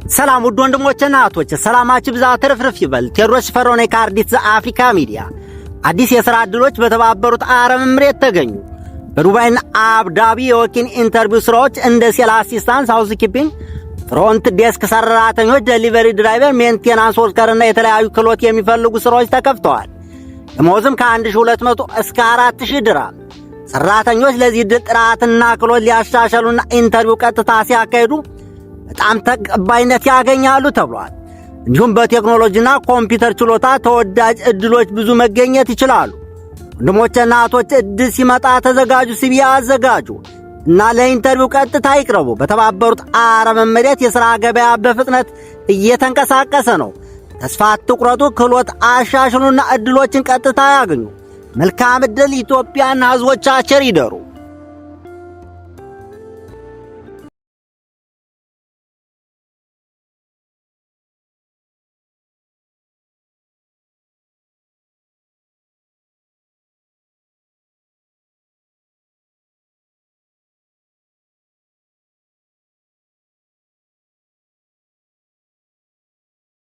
ሰላም ውድ ወንድሞችና እህቶች፣ ሰላማችሁ ይብዛ ትርፍርፍ ይበል። ቴዎድሮስ ሽፈራው ነኝ ከአርዲት አፍሪካ ሚዲያ። አዲስ የሥራ ዕድሎች በተባበሩት አረብ ኤምሬት ተገኙ። በዱባይና አቡዳቢ የ walk-in interview ስራዎች እንደ sales assistant፣ housekeeping፣ front desk ሰራተኞች፣ delivery driver፣ maintenance worker ና የተለያዩ ክህሎት የሚፈልጉ ስራዎች ተከፍተዋል። ደመወዝም ከ1200 እስከ 4000 ድራም። ሰራተኞች ለዚህ ዕድል ጥራትና ክህሎት ሊያሻሽሉና interview ቀጥታ ሲያካሂዱ በጣም ተቀባይነት ያገኛሉ ተብሏል። እንዲሁም በቴክኖሎጂና ኮምፒውተር ችሎታ ተወዳጅ ዕድሎች ብዙ መገኘት ይችላሉ። ወንድሞችና እህቶች፣ ዕድል ሲመጣ ተዘጋጁ፣ CV አዘጋጁ እና ለ interview ቀጥታ ይቅረቡ። በተባበሩት አረብ ኤሚሬት የሥራ ገበያ በፍጥነት እየተንቀሳቀሰ ነው። ተስፋ አትቁረጡ፣ ክህሎት አሻሽሉና ዕድሎችን ቀጥታ ያገኙ። መልካም ዕድል። ኢትዮጵያና ሕዝቦቿ ቸር ይደሩ።